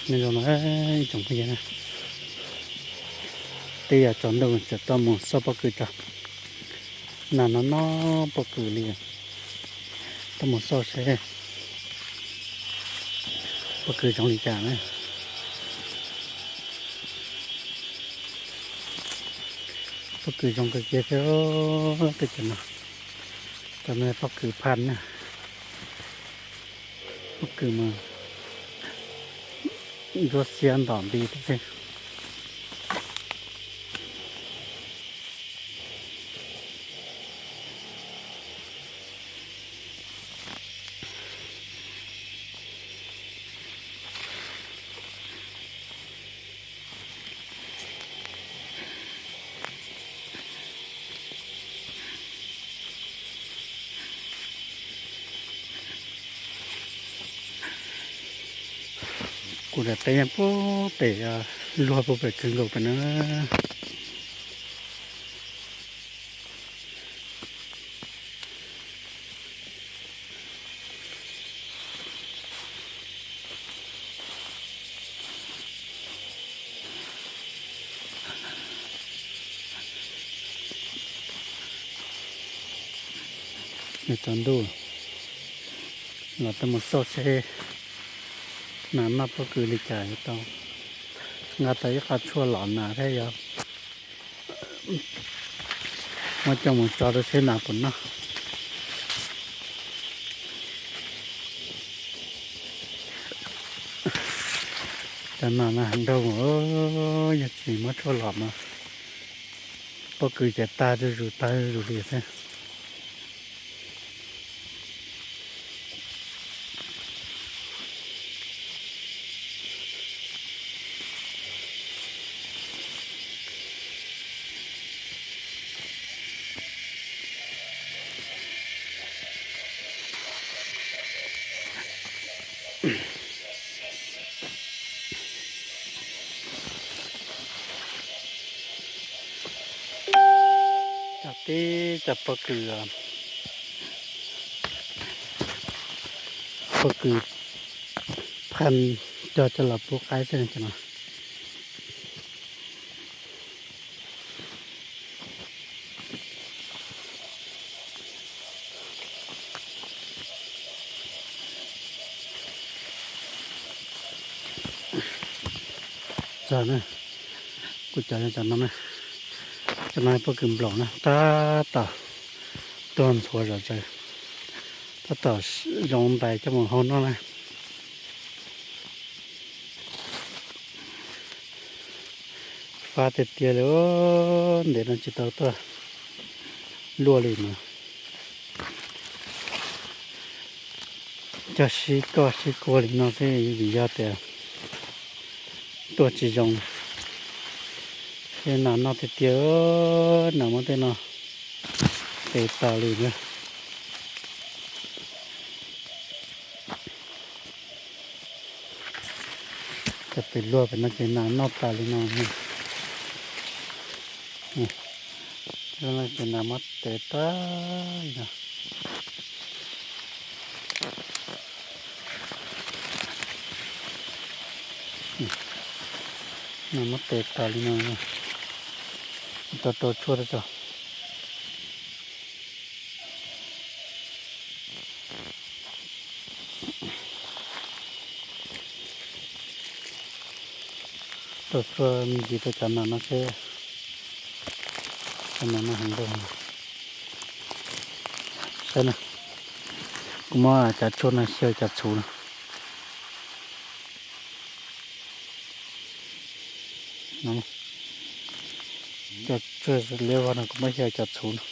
Nyob zoo na ib tsoom phooj ywg na, twb yog tsaus ntuj tseem tuaj mus xauj pob kws tso. Nag no no pob kws li, tuaj mus xauj seb pob kws zoo li cas na. Pob kws zoo kawg kiag thiab, tej cov no, cov no pob kws phaj na. Pob kws mas ntsuab xiab ntom nti thiab xwb. Kuv daim teb nyob puag pem, luag puag pem kawg nkaus pem na. Nws tsaus ntuj los tuaj mus xauj seb nas noj pob kws li cas yuav tau nqa tau ib qho tshuaj lom nas thiab yog muab coj mus tso rau seb nas puas noj. Cov nas no heev dhau, yog tsis muab tshuaj lom mas pob kws ces tag zuj zus tag zuj zus li xwb. Cov tib cov pob kws, pob kws phaj cog coj los pub qaib xwb no. Txog na, kuv cov cov no na, cov no pob kws nplaum na, tab tom tuag ntxhuav zom zaws, tab tom zoo ntais coj mus hau noj na. Fab tiag tiag li, ntev no tsis tau tuaj luaj li mas. Coj sib koj sib kuag li no xwb vim yog tias tuaj tsis zoo. Ces nas noj tiag tiag, nas muab tej no tes tas li na. Cov pem luag pem no ces nas noj tas li no. Ces nas muab tes tas li no. Nas muab tes tas li no. Tau rau tshuaj tso. Rau tshuaj me ntsis rau cov nas no seb, cov nas no heev rau. Saib na, kuv muab cov tshuaj no xyaw cov txhuv no. Cov tshuaj liab vog no kuv muab xyaw cov txhuv no.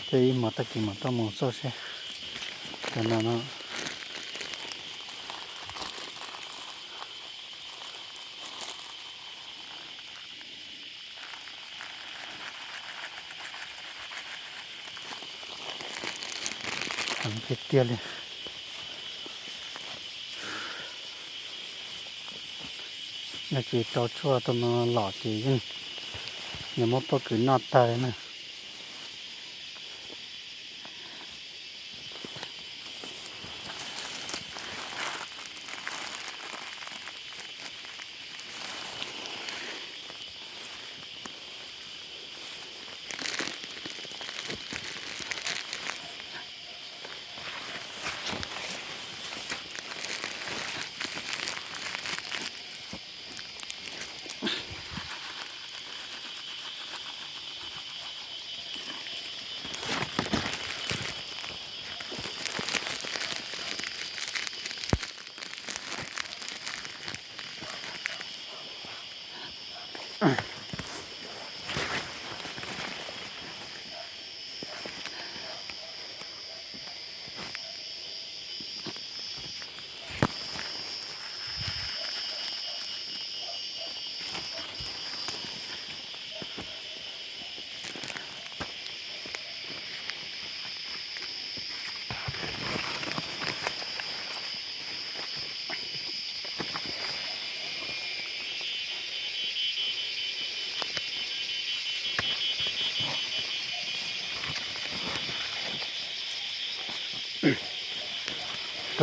Ces ib hmos tag kis mam tuaj mus xauj seb cov nas no. Heev tiag tiag li. Yog tsis rau tshuaj tau no los ces yeej Yog muab pob kws noj tag li na.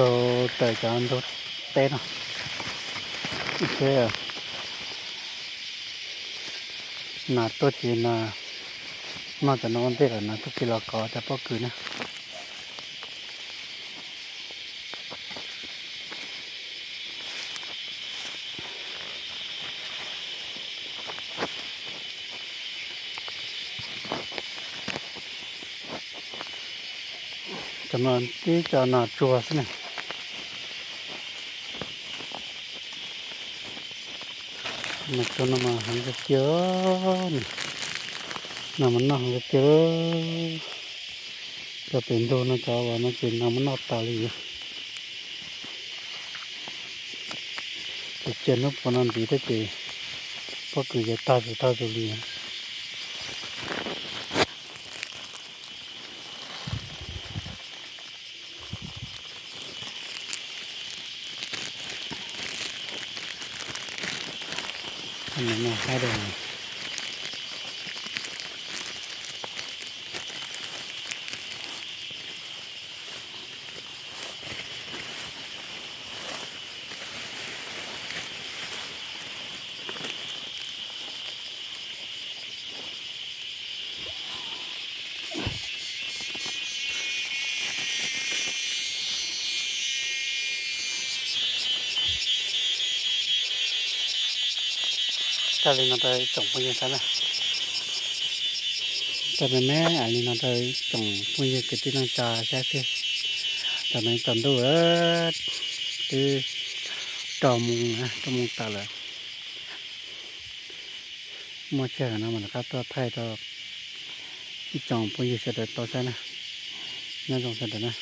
Rau tawm cov ntug teb no, seb nas tuaj tsis, nas noj cov no ua ntej lawm nas tuaj tsis los kov cov pob kws na. Cov no tib co nas tsuag xwb na. Nas tsuag no mas heev tiag tiag, nas mas noj heev tiag tiag. Cov pem ntug no cov uas no ces nas muab noj tas li. Ces cia hnub puas no ntxiv thiab ces pob kws ces tag zus tag zus li. Tag li no rau ib tsoom phooj ywg saib na. Tag me me li no rau ib tsoom phooj ywg kwv tij neej tsa saib xwb. Tam no ib tsaus ntuj twb rau moo, rau moo tas lawm. Muaj sij hawm no mam rov qab tuaj thaij rau ib tsoom phooj ywg sawv daws tau saib na. Nyob zoo sawv daws na.